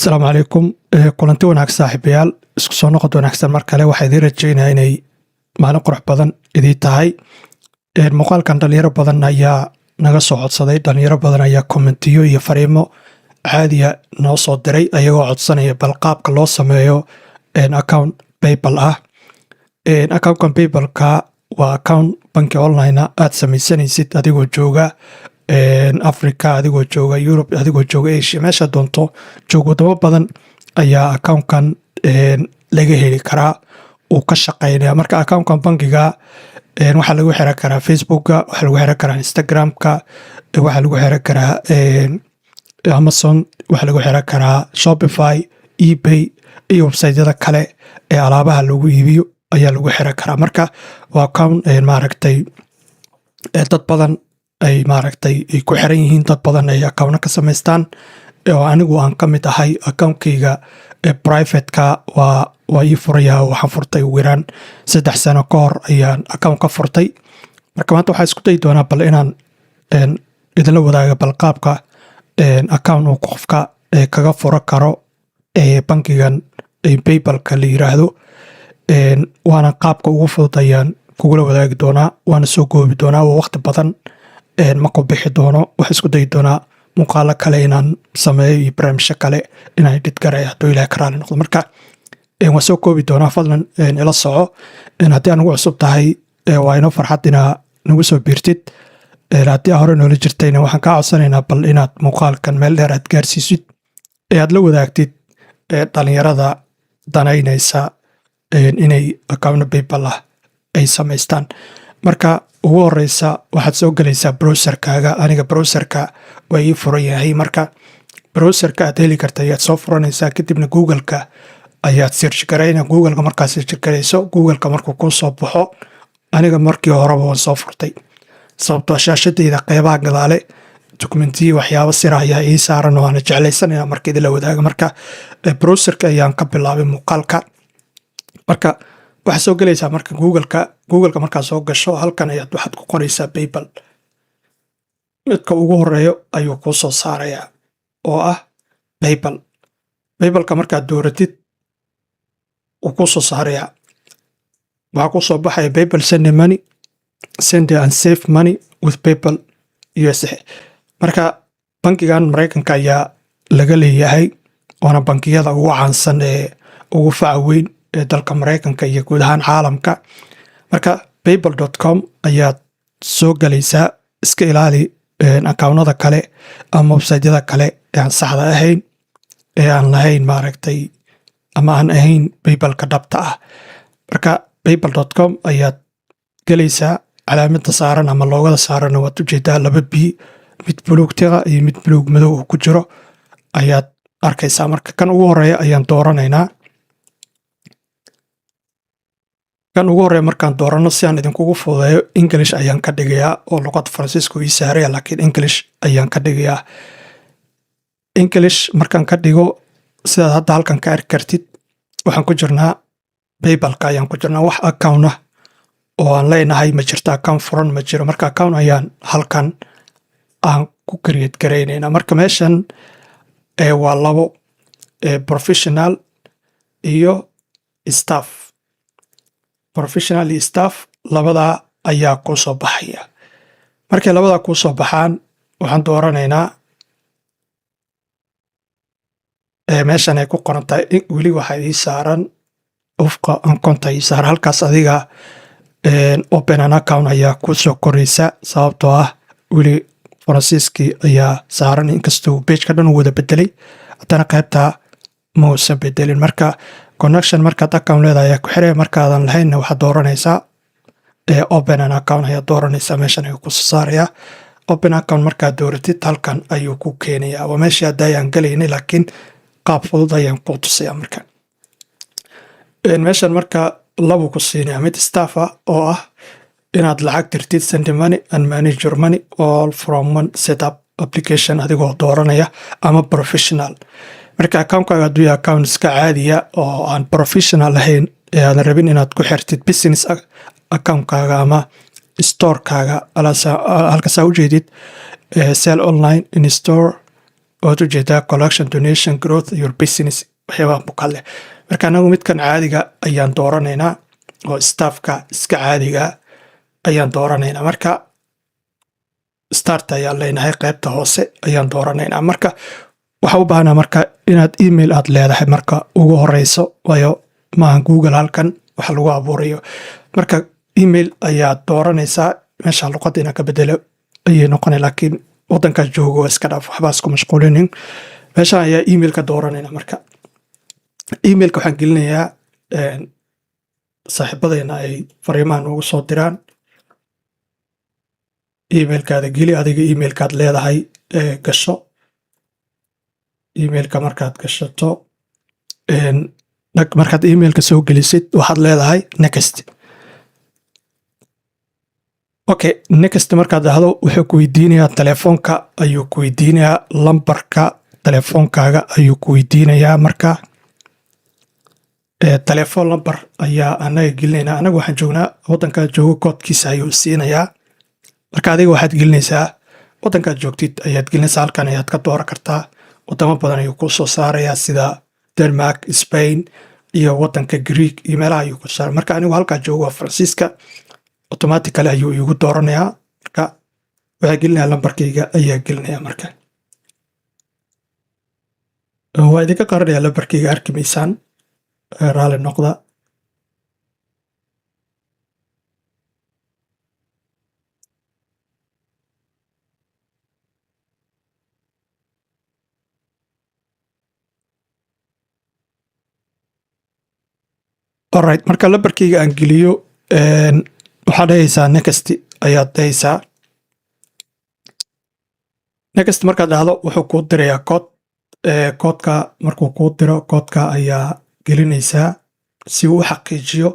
Asalaamu calaykum, kulanti wanaag saaxiibayaal, isku soo noqod wanaagsan. Mar kale waxaa idiin rajeynaya inay maalin qurux badan idiin tahay. Muuqaalkan dhalinyaro badan ayaa naga soo codsaday, dhalinyaro badan ayaa commentiyo iyo fariimo caadiya noo soo diray, ayagoo codsanaya bal qaabka loo sameeyo account PayPal ah. Accountkan PayPalka waa account banki online aad samaysanaysid adigoo jooga Africa, adigoo jooga Yurub, adigoo jooga Asia, meesha doonto joog. Wadamo badan ayaa accountkan laga heli karaa, uu ka shaqeynaya. Marka accountkan bankiga waxaa lagu xiran karaa Facebooka, waxaa lagu xiran karaa Instagramka, waxaa lagu xiran karaa Amazon, waxaa lagu xiran karaa Shopify, eBay iyo websiteyada kale ee alaabaha lagu iibiyo ayaa lagu xiran karaa. Marka waa account maaragtay dad badan ay maaragtay ay ku xiran yihiin, dad badan ay accountno ka samaystaan, oo anigu aan ka mid ahay. Accountkayga privateka waa ii furayaa, waxaan furtay ugu yaraan 3 sano ka hor ayaan account ka furtay. Marka maanta waxaa isku dayi doonaa bal inaan idinla wadaaga bal qaabka account uu qofka kaga furo karo bankigan PayPalka la yiraahdo. Waana qaabka ugu fudud ayaan kugula wadaagi doonaa, waana soo goobi doonaa, waa waqti badan ma ku bixi doono. Waxaan isku dayi doonaa muuqaalo kale inaan sameeyo iyo barnaamijyo kale inaan edit garay, hadduu Ilaah ka raali noqdo. Marka waan soo koobi doonaa, fadlan ila soco. Haddii aan ugu cusub tahay, waa inoo farxad inaa nagu soo biirtid. Haddii aa hore noola jirtayna, waxaan kaa codsanaynaa bal inaad muuqaalkan meel dheer aad gaarsiisid ee aad la wadaagtid dhalinyarada danaynaysa inay accountno PayPal ah ay samaystaan. Marka ugu horeysa waxaad soo gelaysaa browserkaaga. Aniga browserka waa ii furan yahay. Marka browserka aad heli karta ayaad soo furanaysaa, kadibna Googleka ayaad search garayna. Googleka markaad search garayso, Googleka markuu kuu soo baxo, aniga markii horeba waan soo furtay, sababtoo shaashadayda qeybaha gadaale documentiyi, waxyaabo sira ayaa ii saaran oo aana jeclaysanaya marka idinla wadaaga. Marka browserka ayaan ka bilaabay muuqaalka. Marka waxaad soo gelaysaa marka Googleka. Googleka markaad soo gasho, halkan ayaad waxaad ku qoraysaa PayPal. Midka ugu horeeyo ayuu kuu soo saarayaa oo ah PayPal. PayPalka markaad dooratid, wuu kuu soo saarayaa. Waxaa kuu soo baxaya PayPal, send money, send and save money with PayPal USA. Marka bankigan Maraykanka ayaa laga leeyahay, waana bankiyada ugu caansan ee ugu faca weyn ee dalka Maraykanka iyo guud ahaan caalamka. Marka paypal.com ayaad soo galaysaa. Iska ilaali accountnada kale ama websiteyada kale ee aan saxda ahayn, ee aan lahayn maaragtay ama aan ahayn PayPalka dhabta ah. Marka paypal.com ayaad gelaysaa. Calaamada saaran ama logoda saaranna waad ujeedaa, laba b, mid buluug tiqa iyo mid buluug madow uu ku jiro ayaad arkaysaa. Marka kan ugu horeeya ayaan dooranaynaa. Kan ugu horeeya markaan doorano, si aan idinkugu fududeeyo, English ayaan ka dhigayaa, oo luqadda Faransiisku ii saaraya, laakiin English ayaan ka dhigayaa. English markaan ka dhigo, sidaad hadda halkan ka arki kartid, waxaan ku jirnaa PayPalka ayaan ku jirnaa. Wax account ah oo aan leenahay ma jirto, account furan ma jiro. Marka account ayaan halkan aan ku create garaynayna. Marka meeshan waa labo, professional iyo staff. Professional iyo staff, labadaa ayaa kuu soo baxaya. Markay labadaa kuu soo baxaan, waxaan dooranaynaa meeshan ay ku qoran tahay. Weli waxaa ii saaran ufqa ankonta ii saaran halkaas. Adiga open an account ayaa ku soo koraysa, sababtoo ah weli Faransiiskii ayaa saaran. Inkastuu pageka dhan u wada bedelay, haddana qaybtaa ma uusan bedelin. Marka connection markaad account leedahay ayaa ku xiraya, markaadan lahaynna waxaad dooranaysaa open an account ayaa dooranaysaa. Meeshan ayuu kusoo saarayaa. Open account markaad dooratid, halkan ayuu ku keenayaa. Waa meeshii hadda ayaan galaynay, laakiin qaab fudud ayaan ku tusaya. Marka meeshan marka labuu ku siinaya: mid staff ah oo ah inaad lacag dirtid, send money and manage your money all from one setup application, adigoo dooranaya, ama professional. Marka accountkaaga hadduu yahay account iska caadiya oo aan professional ahayn, ee aadan rabin inaad ku xirtid business accountkaaga ama storekaaga, halkasaa ujeedid, sell online in store. Waad ujeedaa, collection, donation, growth your business, waxyaabaha buu ka hadlaya. Marka anagu midkan caadiga ayaan dooranaynaa, oo staffka iska caadiga ayaan dooranaynaa. Marka start ayaan leenahay, qaybta hoose ayaan dooranaynaa. Marka waxaa u baahnaa marka inaad email aad leedahay marka ugu horeyso, waayo maaha Google halkan waxa lagu abuurayo. Marka email ayaad dooranaysaa. Meesha luqadda inaan ka bedelo ayay noqonay, laakiin wadankaas joogo waa iska dhaaf, waxbaa isku mashquulinin. Meeshan ayaa emailka dooranayna. Marka emailka waxaan gelinayaa saaxiibadeena ay fariimaha noogu soo diraan. Emailkaada geli adiga, emailkaad leedahay gasho. Emailka markaad gashato, markaad emailka soo gelisid, waxaad leedahay next. Okay, next markaad dhahdo, wuxuu ku weydiinayaa telefoonka ayuu ku weydiinayaa, lambarka telefoonkaaga ayuu ku weydiinayaa. Marka telefoon lambar ayaa anaga gelinaynaa. Anaga waxaan joognaa waddankaad joogo koodkiisa ayuu siinayaa. Marka adiga waxaad gelinaysaa waddankaad joogtid ayaad gelinaysaa. Halkan ayaad ka dooran kartaa, wadamo badan ayuu kuu soo saarayaa, sida Denmark, Spain iyo waddanka Greek iyo meelaha ayuu ku saara. Marka anigu halkaa joogo waa Faransiiska, automatically ayuu iigu dooranayaa. Marka waxaa gelinayaa lambarkayga ayaa gelinaya. Marka waa idinka qaranaya lambarkayga, arki maysaan, raali noqda. Alright, marka lambarkayga aan geliyo, waxaad dhahaysaa next ayaad dhahaysaa. Next markaad dhahdo, wuxuu kuu dirayaa kood. Koodka markuu kuu diro, koodka ayaa gelinaysaa si uu u xaqiijiyo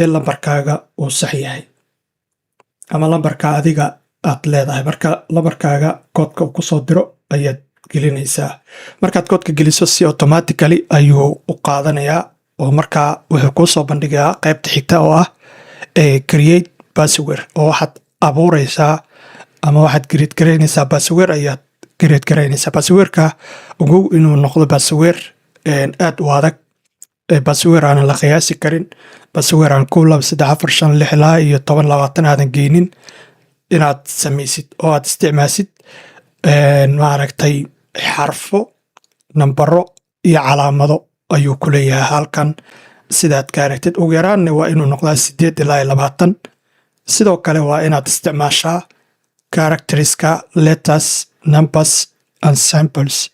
in lambarkaaga uu sax yahay ama lambarka adiga aad leedahay. Marka lambarkaaga koodka uu kusoo diro ayaad gelinaysaa. Markaad koodka geliso, si automatically ayuu u qaadanayaa, oo markaa wuxuu kuu soo bandhigayaa qaybta xigta oo ah create password, oo waxaad abuureysaa ama waxaad create garaynaysaa password ayaad create garaynaysaa. Passwordka ogow inuu noqdo password aad u adag, password aanan la qiyaasi karin, password aan kow, laba, saddex, afar, shan, lix ilaa iyo 10, 20 aadan geynin inaad samaysid, oo aad isticmaasid maaragtay xarfo, nambaro iyo calaamado ayuu ku leeyahay halkan sidaad ka aragtid. Ugu yaraanna waa inuu noqdaa 8 ilaa 20. Sidoo kale waa inaad isticmaashaa characteriska, letters, numbers and symbols.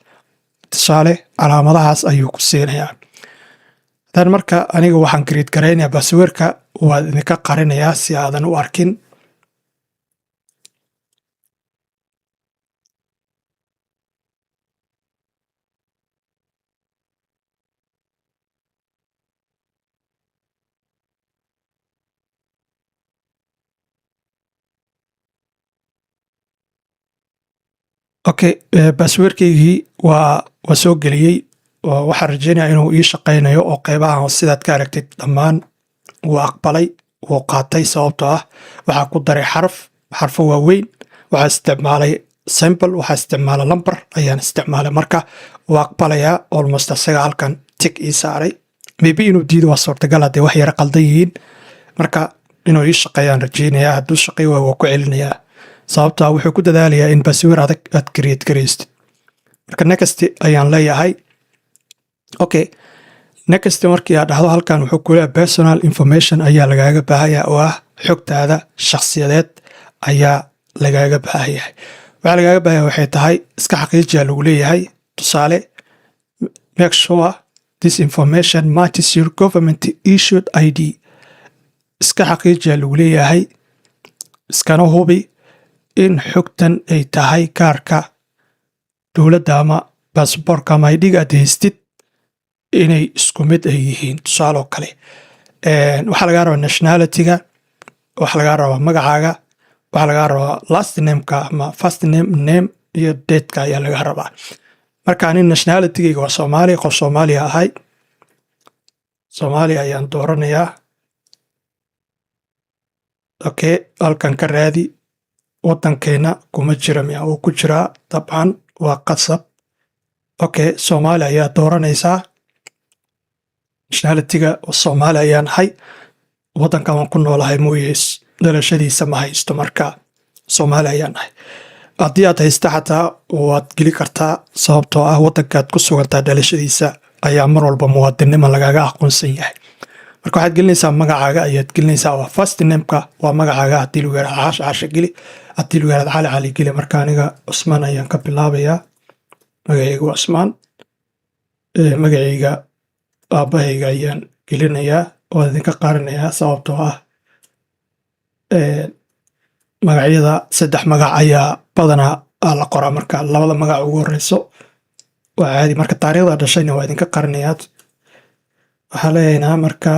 Tusaale, calaamadahaas ayuu ku siinayaa. Hadan marka aniga waxaan create garaynayaa passwordka, waad idinka qarinayaa si aadan u arkin. Okay, passwordkaygii waa soo geliyey, oo waxaan rajeynayaa inuu ii shaqaynayo, oo qeybahan sidaad ka aragtid dhammaan wuu aqbalay, wuu qaatay, sababtoo ah waxaa ku daray xaraf, xarfo waaweyn, waxaa isticmaalay symbol, waxaa isticmaalay lambar ayaan isticmaalay. Marka wuu aqbalayaa almost, asaga halkan tick ii saaray. Maybe inuu diido waa suurtagal haddii wax yara qaldan yihiin. Marka inuu ii shaqeeyaan rajeynayaa. Hadduu shaqey waayo, waa ku celinayaa, sababtaa wuxuu ku dadaalayaa in password adag aad create garaystid. Marka next ayaan leeyahay. Okay, next markii aad dhahdo, halkan wuxuu ku leeyahay personal information ayaa lagaaga baahanyahay, oo ah xogtaada shakhsiyadeed ayaa lagaaga baahan yahay. Waxaa lagaaga baahan yahay waxay tahay iska xaqiijiya lagu leeyahay. Tusaale, make sure this information matches your government issued ID. Iska xaqiijiya lagu leeyahay, iskana hubi in xogtan ay tahay kaarka dowladda ama baasboorka ama ID-ga aad haystid inay isku mid ay yihiin. Tusaale oo kale, waxaa lagaa rabaa nationality-ga, waxaa lagaa rabaa magacaaga, waxaa lagaa rabaa last nameka ama first name, name iyo dateka ayaa lagaa rabaa. Marka anin nationalitygayga waa Soomaaliya, qof Soomaaliya ahay, Soomaaliya ayaan dooranayaa. Okay, halkan ka raadi, waddankeena kuma jira miya? Uu ku jiraa dabcan, waa qasab. Okay, Soomaali ayaa dooranaysaa. Nationalityga Soomaali ayaan ahay. Waddankan waan ku noolahay mooye, dhalashadiisa ma haysto. Marka Soomaali ayaan ahay. Haddii aad haysta xataa waad geli kartaa, sababtoo ah waddankaad ku sugantaa dhalashadiisa ayaa mar walba muwaadinnimo lagaga aqoonsan yahay. Marka waxaad gelinaysaa magacaaga ayaad gelinaysaa. Waa first nameka, waa magacaaga. Haddii lagu yaraado Caasha, Caasha geli. Haddii lagu yaraado Cali, Cali geli. Marka aniga Cusmaan ayaan ka bilaabayaa. Magacayga waa Cusmaan. Magacayga aabbahayga ayaan gelinayaa. Waa idinka qarinayaa, sababtoo ah magacyada saddex magac ayaa badanaa la qoraa. Marka labada magac ugu horeyso waa caadi. Marka taariikhda dhashayna waa idinka qarinayaa. Waxaa leeyahnaa marka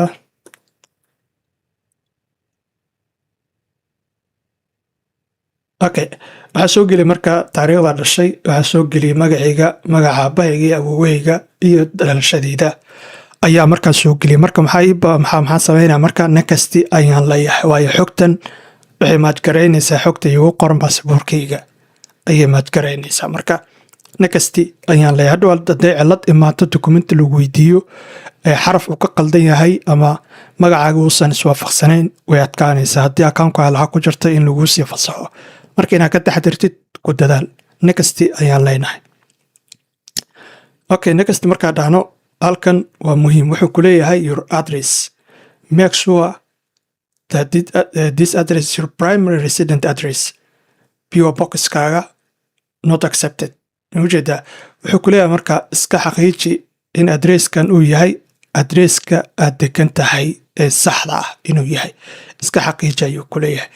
okay, waxaa soo geliyay marka taariikhda dhashay, waxaa soo geliyay magacayga, magaca aabbahayga iyo awowahayga iyo dhalashadayda ayaa markaa soo geliyay. Marka maxaa maxaa sameynaya? Marka next ayaan leeyahay, waayo xogtan waxay match garaynaysaa xogta iigu qoran baasaboorkayga ayay match garaynaysaa. Marka next ayaan leeyahay. Hadhow hadday cillad imaato, dukumenti lagu weydiiyo, xaraf uu ka qaldan yahay ama magacaaga uusan iswaafaqsanayn, way adkaanaysaa haddii accountka lacag ku jirta in laguu sii fasaxo. Marka inaad ka taxdirtid ku dadaal. Next ayaan leenahay. Okay, next markaa dhahno, halkan waa muhiim. Wuxuu ku leeyahay your address, make sure that this address is your primary resident address, PO boxkaaga not accepted. Ujeedaa, wuxuu ku leeyahay marka iska xaqiiji in addresskan uu yahay addresska aad degan tahay ee saxda ah inuu yahay, iska xaqiiji ayuu ku leeyahay.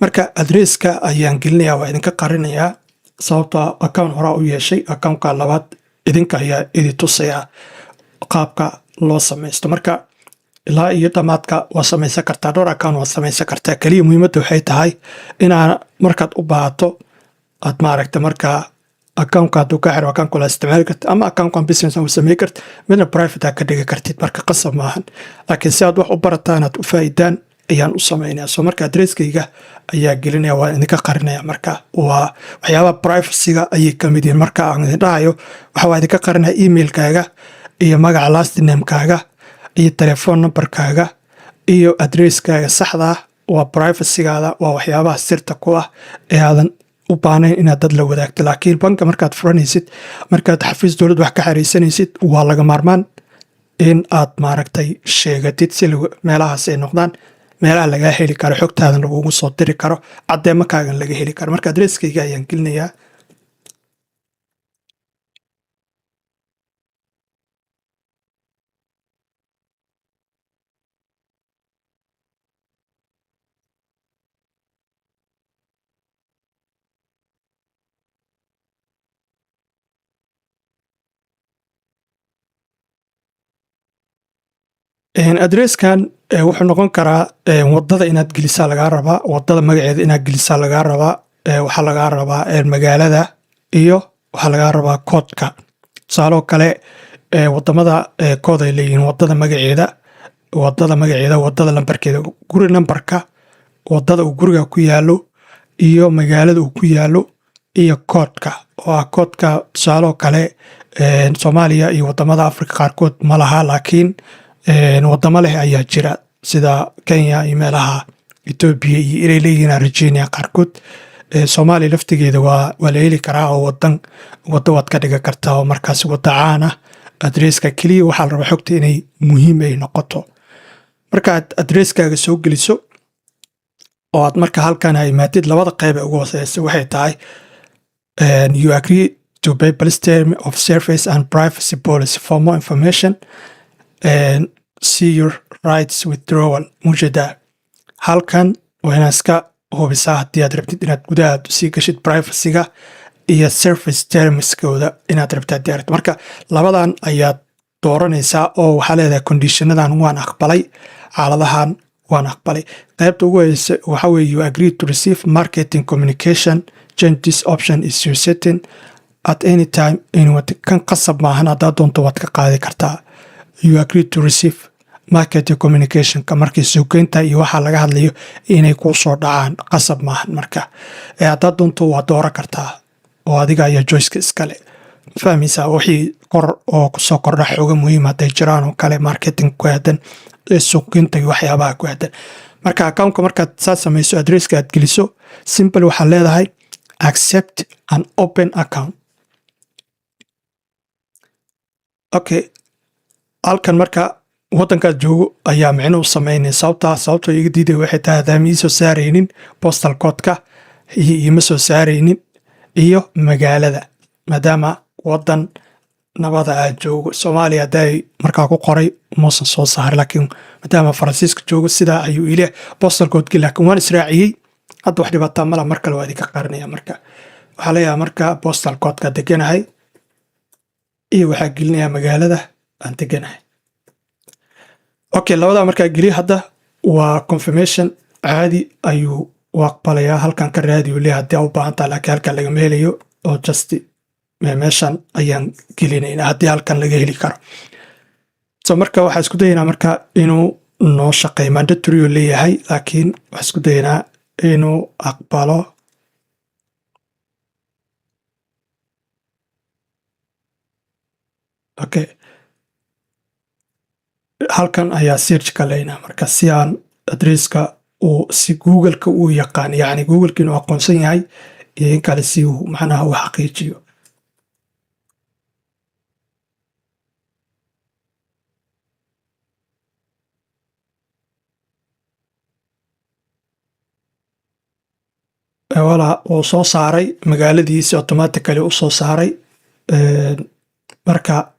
Marka addresska ayaan gelinaya. Waa idinka qarinayaa, sababtoo account horaa u yeeshay. Accountka labaad idinka ayaa idi tusayaa qaabka loo samaysto. Marka ilaa iyo dhammaadka waa samaysan kartaa, dhowr account waa samaysan kartaa. Keliya muhiimadda waxay tahay inaa markaad u baahato aad maaragta markaa accountka hadduu ka xiro, account kula isticmaali kartid, ama accountkan business u samey kartid, midna private aa ka dhigi kartid. Marka qasab maahan, laakiin si aad wax u barataan, aad u faa'iidaan ayaan u samaynaya. So marka addresskayga ayaa gelinaya. Waa idinka qarinaya. Marka waa waxyaabaha privacyga ayay ka mid yihiin. Marka aan idin dhahayo waxa waa idinka qarinaya emailkaaga iyo magaca last namekaaga iyo telephone numberkaaga iyo addresskaaga saxda ah, waa privacygaada, waa waxyaabaha sirta ku ah ee aadan u baahnayn inaad dad la wadaagto. Laakiin banka markaad furanaysid, markaad xafiis dowlad wax ka xariisanaysid, waa laga maarmaan in aad maaragtay sheegatid, si meelahaas ay noqdaan meelaha lagaa heli karo, xogtaadan lagugu soo diri karo, caddeemakaagan laga heli karo. Marka addresskayga ayaan gelinayaa. Addresskan wuxuu noqon karaa wadada inaad gelisaa lagaa rabaa, wadada magaceeda inaad gelisaa lagaa rabaa. Waxaa lagaa rabaa magaalada iyo waxaa lagaa rabaa koodka. Tusaaloo kale, wadamada kood ay leeyihiin: wadada magaceeda, wadada magaceeda, wadada lambarkeeda, guri nambarka, wadada uu guriga ku yaalo iyo magaalada uu ku yaalo iyo koodka oo ah koodka. Tusaaloo kale, Soomaaliya iyo wadamada Afrika qaarkood ma laha, laakiin wadamo leh ayaa jira, sida Kenya iyo meelaha Etoobiya iyo inay leeyihiin rajeynaya qaarkood. Soomaaliya laftigeeda waa la heli karaa oo wadan waddo waad ka dhigan kartaa oo markaas waddo caan ah. Addresska keliya waxaa la rabaa xogta inay muhiim ay noqoto. Markaad addresskaaga soo geliso oo aad marka halkan ay imaatid, labada qeyb ee ugu hooseysa waxay tahay you agree to PayPal's term of service and privacy policy. For more information and see your rights withdrawal. Mujeda halkan waa inaad iska hubisaa haddii aad rabtid inaad gudaha sii gashid privacyga iyo service termskooda inaad rabtid haddii aad rabtid. Marka labadan ayaad dooranaysaa oo waxaa leedahay conditionadan waan aqbalay, xaaladahan waan aqbalay. Qaybta ugu horeysa waxa weeye you agree to receive marketing communication. Change this option is your setting at any time. Anyway, kan qasab maahan, haddaad doonto waad ka qaadi kartaa. You agree to receive marketing communicationka, markii suuqgeynta iyo waxaa laga hadlayo inay kuu soo dhacaan qasab maahan. Marka haddaad doonto waa dooran kartaa oo adiga ayaa choiceka iskale. Fahmaysaa? Wixii kor oo kusoo kordha, xooga muhiim hadday jiraan oo kale, marketing ku aadan, suuqinta iyo waxyaabaha ku aadan. Marka accountka markaad saa samayso, addresska aad geliso, simple waxaad leedahay accept and open account. Okay, halkan marka waddankaad joogo ayaa micno u sameynaya. Sababta iga diiday waxay tahay haddaan ii soo saaraynin postal codeka iyo iima soo saaraynin iyo magaalada, maadaama waddan nabada aad joogo. Soomaaliya hadday markaa ku qoray muusan soo saaray, laakiin maadaama Faransiiska joogo sidaa ayuu ile postal codeki, laakiin waan israaciyey. Hadda wax dhibaataa mala. Mar kale waa idinka qarinaya. Marka waxaa leeyahay marka postal codeka deganahay iyo waxaa gelinayaa magaalada aan deganahay. Okay, labadaa markaa geliya, hadda waa confirmation caadi ayuu u aqbalayaa. Halkan ka raadi uu leeyahay haddii aa u baahan tahay, laakiin halkan lagama helayo oo just meeshan ayaan gelinaynaa haddii halkan laga heli karo. So marka waxaa isku dayaynaa marka inuu noo shaqeeyo. Mandatory uu leeyahay, laakiin waxaa isku dayaynaa inuu aqbalo. Okay, halkan ayaa search ka leynaa marka si aan addresska uu si Google-ka uu yaqaan, yacni Google-ka inuu aqoonsan yahay iyo in kale, si uu macnaha u xaqiijiyo. Wala uu soo saaray magaaladiisi, automatically u soo saaray. Marka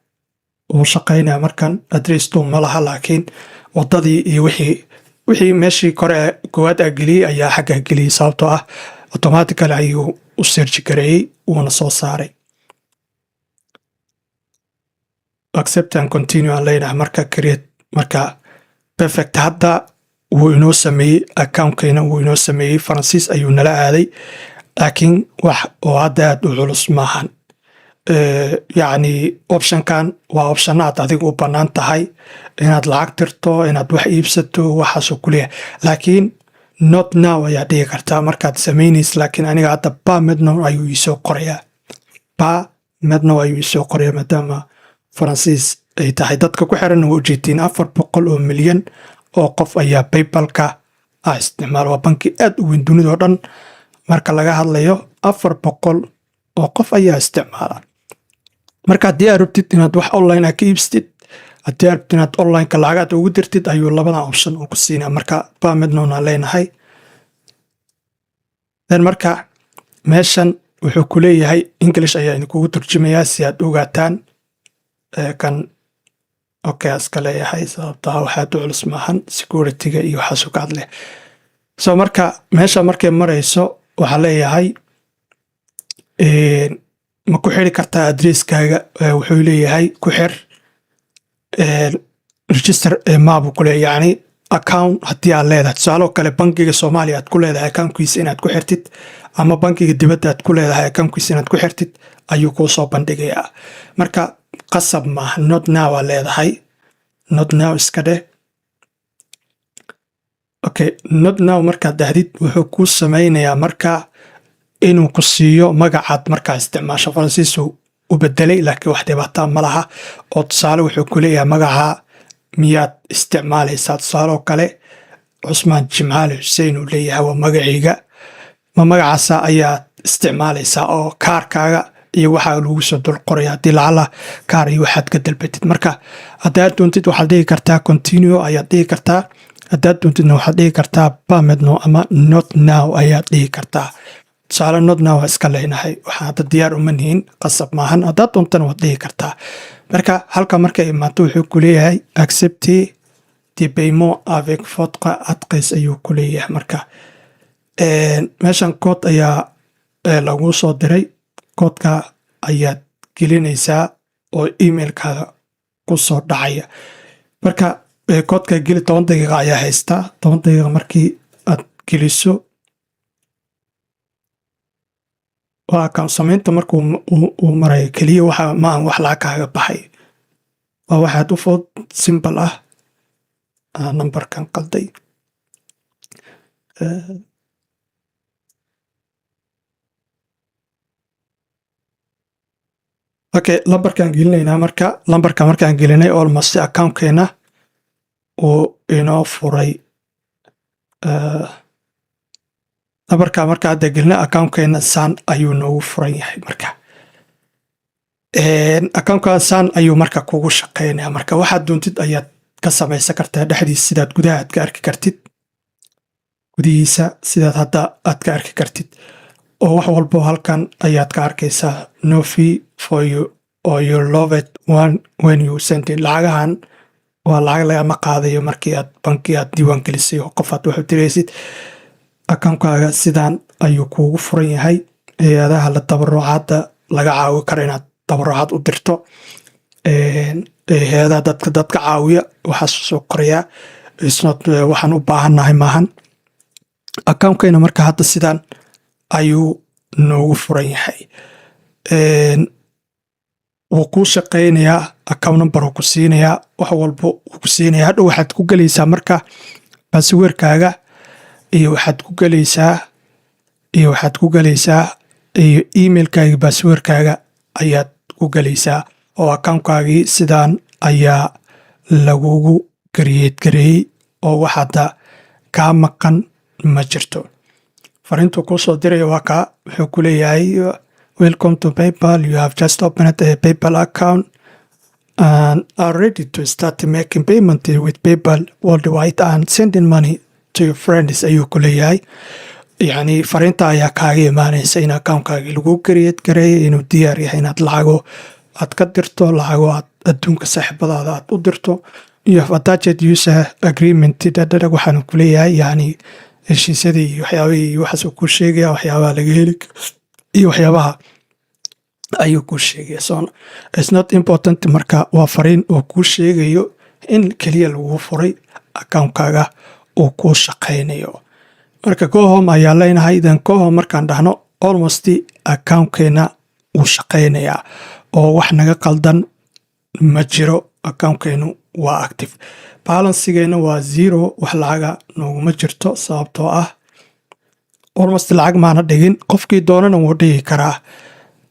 uu shaqaynaya markan address two ma laha, laakiin wadadii iyo wixii meeshii kore koowaad aa geliyey ayaa xaggaa geliyey, sababtoo ah automatically ayuu u search gareeyey, wuuna soo saaray. Accept and continue aan leenahay. Marka create, marka perfect, hadda wuu inoo sameeyey accountkayna, wuu inoo sameeyey. Faransiis ayuu nala aaday, laakiin wax oo hadda aad u culus maahan. Yacni optionkan waa optionaad adiga u bannaan tahay inaad lacag tirto, inaad wax iibsato, waxaasoo kuleeyahay, laakiin not now ayaa dhihi kartaa markaad samaynaysa. Laakiin aniga hadda pas maintenant ayuu iisoo qorayaa, pas maintenant ayuu iisoo qorayaa, maadaama Faransiis ay tahay. Dadka ku xiranna waa ujeedtiin, 400 oo milyan oo qof ayaa PayPalka ah isticmaala. Waa banki aad u weyn dunida oo dhan marka laga hadlayo. 400 oo qof ayaa isticmaala. Marka haddii aad rabtid inaad wax online ah ka iibsatid, haddii aad rabtid inaad onlineka lacagaad ugu dirtid, ayuu labadan option uu ku siinaya. Marka pas maintenant aan leenahay. Then marka meeshan wuxuu ku leeyahay, English ayaa idinkugu turjumayaa si aad ogaataan kan. Okay, iska leeyahay, sababtaa waxaad u culus maahan, securityga iyo waxaasuu ka hadleh. So marka meesha markay marayso waxaa leeyahay ma ku xiri kartaa addresskaaga? Wuxuu leeyahay ku xir register maabu ku leeyahay, yacni account haddii aad leedahay, tusaale oo kale bankiga Soomaaliya aad ku leedahay accountkiisa inaad ku xirtid, ama bankiga dibadda aad ku leedahay accountkiisa inaad ku xirtid ayuu kuu soo bandhigayaa. Marka qasab maaha, not now aa leedahay, not now iska dheh. Okay, not now markaad dhahdid, wuxuu kuu sameynayaa marka inuu ku siiyo magacaad markaa isticmaasho. Faransiisu u bedelay, laakiin wax dhibaataa ma laha. Oo tusaale wuxuu ku leeyahay magaca miyaad isticmaalaysaa? Tusaale oo kale Cusmaan Jimcaali Xuseen uu leeyahay waa magacayga. Ma magacaasa ayaad isticmaalaysaa oo kaarkaaga iyo waxaa lagu soo dul qoraya haddii lacala kaar iyo waxaad ka dalbatid? Marka haddaad doontid waxaad dhihi kartaa continue ayaad dhihi kartaa, haddaad doontidna waxaad dhihi kartaa pas maintenant ama not now ayaad dhihi kartaa. Tusaale not now waa iska leenahay, waxaan hadda diyaar uma nihin, qasab maahan. Haddaad doontana waad dhihi kartaa. Marka halka markay imaato wuxuu ku leeyahay accepter des paiements avec votre adresse ayuu ku leeyahay. Marka meeshan kood ayaa lagu soo diray, koodka ayaad gelinaysaa oo emailkaada ku soo dhacaya. Marka koodka geli, 10 daqiiqa ayaa haystaa. 10 daqiiqa markii aad geliso waa account samaynta markuu uu marayo keliya. Waxa maahan wax lacag kaaga baxay, waa waxaad u fudud, simple ah. Numberkan qalday. Okay, lambarkaan gelinaynaa. Marka lambarka markaan gelinay, almost accountkeena uu inoo furay. Lambarka marka hadda gelinay, accountkeena saan ayuu noogu furan yahay. Marka accountka saan ayuu marka kugu shaqeynaya. Marka waxaad doontid ayaad ka samaysan kartaa dhexdiisa, sidaad gudaha aad ka arki kartid, gudihiisa sidaad hadda aad ka arki kartid, oo wax walbo halkan ayaad ka arkaysaa. No fee for you or your loved one when you send it. Lacagahan waa lacag lagama qaadayo markii aad banki aad diiwaan gelisay oo qof aad wax u diraysid. Akoonkaaga sidaan ayuu kuugu furan yahay. Hay-adaha la tabarucaadda laga caawi karo inaad tabarucaad u dirto, hay-adaha dadka caawiya, waxaas soo qorayaa. It's not, waxaan u baahannahay maahan. Akoonkayna marka hadda sidaan ayuu noogu furan yahay. Wuu kuu shaqaynayaa, account number uu ku siinayaa, wax walbo wuu ku siinayaa. Hadhow waxaad ku gelaysaa marka passwordkaaga iyo waxaad ku gelaysaa iyo emailkaaga, passwordkaaga ayaad ku gelaysaa, oo accountkaagii sidaan ayaa lagugu create gareeyey, oo wax hadda kaa maqan ma jirto. Fariintuu kuu soo diraya waa kaa. Wuxuu ku leeyahay, "Welcome to PayPal. You have just opened a PayPal account and are ready to start making payment with PayPal worldwide and sending money to your friends," ayuu ku leeyahay. Yacni fariinta ayaa kaaga imaanaysa in accountkaagii lagu create gareeyay, inuu diyaar yahay inaad lacago aad ka dirto, lacago aad adduunka saaxiibadaada aad u dirto. "You have attached user agreement," dhadhadhag waxaanu ku leeyahay. Yacni heshiisyadii iyo waxyaabihii iyo waxaas uu kuu sheegaya, waxyaabaha laga heli iyo waxyaabaha ayuu kuu sheegaya. So it's not important. Marka waa fariin uu kuu sheegayo in keliya lagu furay accountkaaga, uu kuu shaqaynayo. Marka go home ayaa leenahay. Then go home markaan dhahno, almost accountkeena wuu shaqaynayaa oo wax naga qaldan ma jiro. Accountkeenu waa active, balancegeena waa zero, wax lacaga nooguma jirto, sababtoo ah almost lacag maana dhigin. Qofkii doonana wuu dhigi karaa.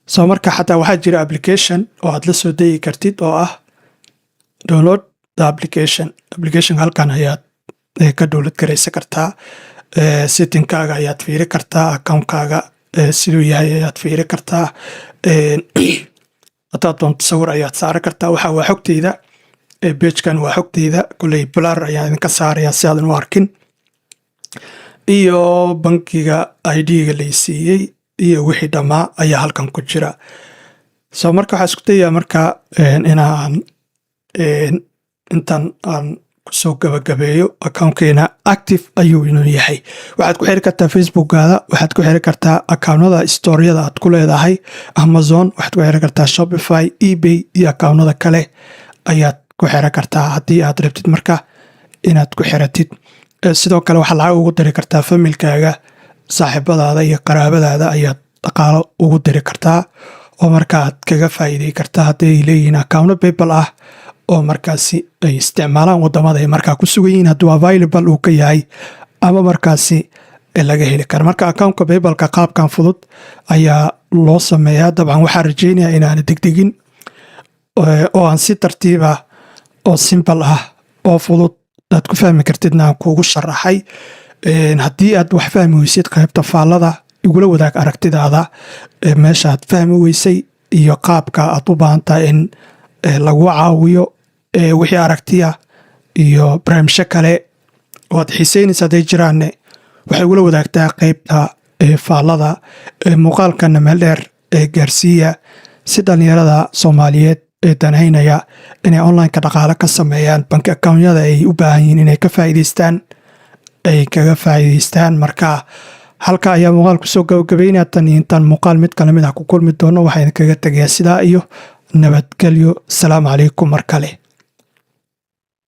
So marka xataa waxaa jira application oo aad la soo degi kartid oo ah download the application. Application halkan ayaad ka download garaysan kartaa. Settingkaaga ayaad fiiri kartaa, accountkaaga siduu yahay ayaad fiiri kartaa. Hadaad doonto sawir ayaad saari kartaa. Waxa waa xogteyda, pagekan waa xogteyda. Koley blur ayaan idinka saaraya si aadan u arkin, iyo bankiga ID-ga lay siiyey iyo wixii dhammaa ayaa halkan ku jira. So marka waxaa isku dayaa marka inaan intan aan kusoo gabagabeeyo. Accountkeena active ayuu inuu yahay. Waxaad ku xiri kartaa Facebookgaada, waxaad ku xiri kartaa accountada storeyada aad ku leedahay Amazon, waxaad ku xiri kartaa Shopify, eBay iyo accountada kale ayaad ku xiri kartaa haddii aad rabtid marka inaad ku xiratid. Sidoo kale waxaad lacag ugu diri kartaa familykaaga, saaxiibadaada iyo qaraabadaada ayaad dhaqaalo ugu diri kartaa, oo marka aad kaga faa'iidey kartaa haddii ay leeyihiin accounto PayPal ah oo markaasi ay isticmaalaan wadamada ay markaa ku sugan yihiin, hadduu available uu ka yahay ama markaasi laga heli karo. Marka accountka PayPalka qaabkan fudud ayaa loo sameeyaa. Dabcan waxaa rajeynayaa inaana degdegin oo aan si tartiib ah oo simple ah oo fudud aad ku fahmi kartidna aan kuugu sharaxay. Haddii aad wax fahmi weysid, qaybta faallada igula wadaag aragtidaada, meesha aad fahmi weysay iyo qaabka aad u baahan tahay in lagu caawiyo. Wixii aragtiya iyo barnaamijyo kale oo aad xiiseynaysa hadday jiraanne, waxay igula wadaagtaa qaybta faallada. Muuqaalkana meel dheer ee gaarsiiya si dhalinyarada Soomaaliyeed ee danaynaya inay onlineka dhaqaale ka sameeyaan, bank accountyada ay u baahan yihiin inay ka faa'iidaystaan, ay kaga faa'iidaystaan. Marka halka ayaa muuqaal kusoo gabagabeynaya. Tan iyo intaan muuqaal mid kale mid ah ku kulmi doono, waxaa idinkaga tegayaa sidaa iyo nabadgelyo. Asalaamu calaykum mar kale.